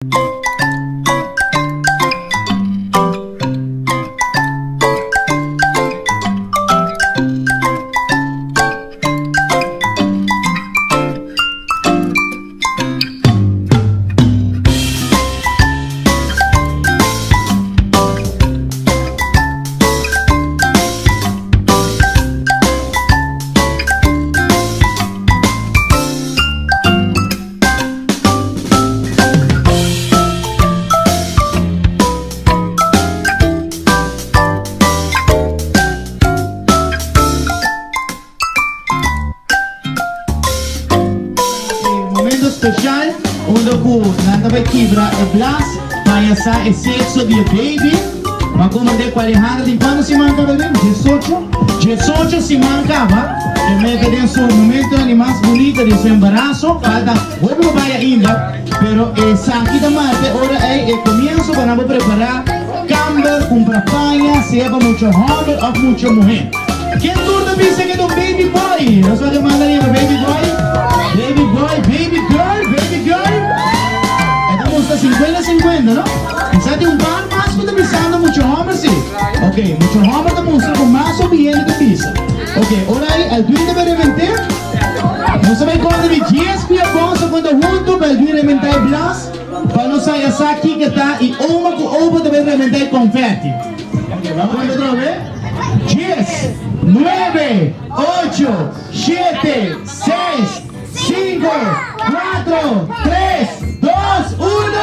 E momento special unda cu nan ta bay kibra e blas pa haña sa e sexo di e baby. Bo a comprende cu Alejandra tin cuanto siman caba den? Diesocho? Diesocho siman caba. E mete den su momentonan di mas bunita di su embaraso. Falta hopi pa bay ainda, pero esaki ta marca e ora ey e comienso pa nan por prepara camber, cumpra paña, sea pa mucha homber of mucha muher. Ken tur ta bisa ke ta un baby boy? Nos wak e manda riba baby boy, baby boy, baby girl, baby girl. E ta mustra sinkuenta sinkuenta, no? Kisa tin un par mas ku ta bisando mucha homber si. Ok, mucha homber ta mustra ku mas hopi hende ta bisa. Ok, ora ei Aldwin ta bai rement'é. Nos ta bai konta di dies pia bon sa konta huntu pa Aldwin rementá e blas pa nos haya sa kiko ta i oma ku opa ta bai rementá e konfèti. Ok, ban konta atrobe. Dies, nuebe, ocho, shete, seis, sinku, kuatro, tres, dos, uno!